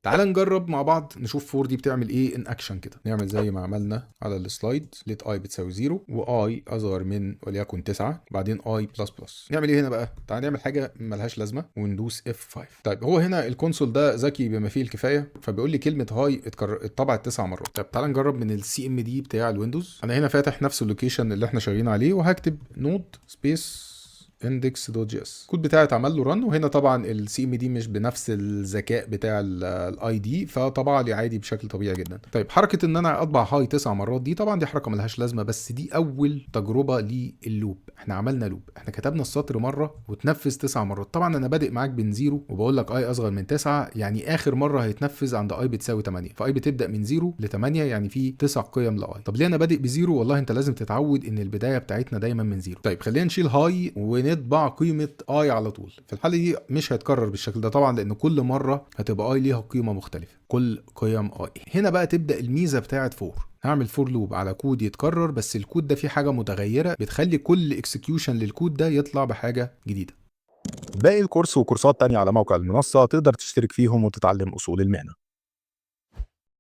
تعال نجرب مع بعض نشوف for دي بتعمل ايه in action كده. نعمل زي ما عملنا على ال slide، let i بتساوي 0 و i اصغر من وليكن 9، بعدين i plus plus. نعمل ايه هنا بقى؟ تعال نعمل حاجة ملهاش لازمه وندوس F5. طيب هو هنا ال console ده ذكي بما فيه الكفايه، فبيقول لي كلمة hi اتطبعت 9 مرات. طب تعال نجرب من ال CMD بتاع ال Windows. انا هنا فاتح نفس ال location اللي احنا شغالين عليه، وهكتب node space index.js. الكود بتاعي اتعمل له run، وهنا طبعا ال CMD مش بنفس الذكاء بتاع ال IDE، فطبع لي عادي بشكل طبيعي جدا. طيب حركة ان انا اطبع hi 9 مرات دي، طبعا دي حركة ملهاش لازمه، بس دي اول تجربه لل loop. احنا عملنا loop، احنا كتبنا السطر مرة وتنفذ 9 مرات. طبعا انا بادئ معاك من zero وبقول لك i اصغر من 9، يعني اخر مرة هيتنفذ عند i بتساوي 8، ف i بتبدا من 0 ل 8، يعني في 9 قيم ل i. طب ليه انا بادئ ب zero؟ والله انت لازم تتعود ان البداية بتاعتنا دايما من zero. طيب خلينا نشيل hi ونطبع قيمة i على طول. في الحالة دي مش هيتكرر بالشكل ده طبعا، لان كل مرة هتبقى i ليها قيمة مختلفه، كل قيم i. هنا بقى تبدا الميزة بتاعه for. هعمل for loop على كود يتكرر، بس الكود ده فيه حاجة متغيرة بتخلي كل execution للكود ده يطلع بحاجة جديده. باقي الكورس وكورسات تانية على موقع المنصة، تقدر تشترك فيهم وتتعلم أصول المهنة.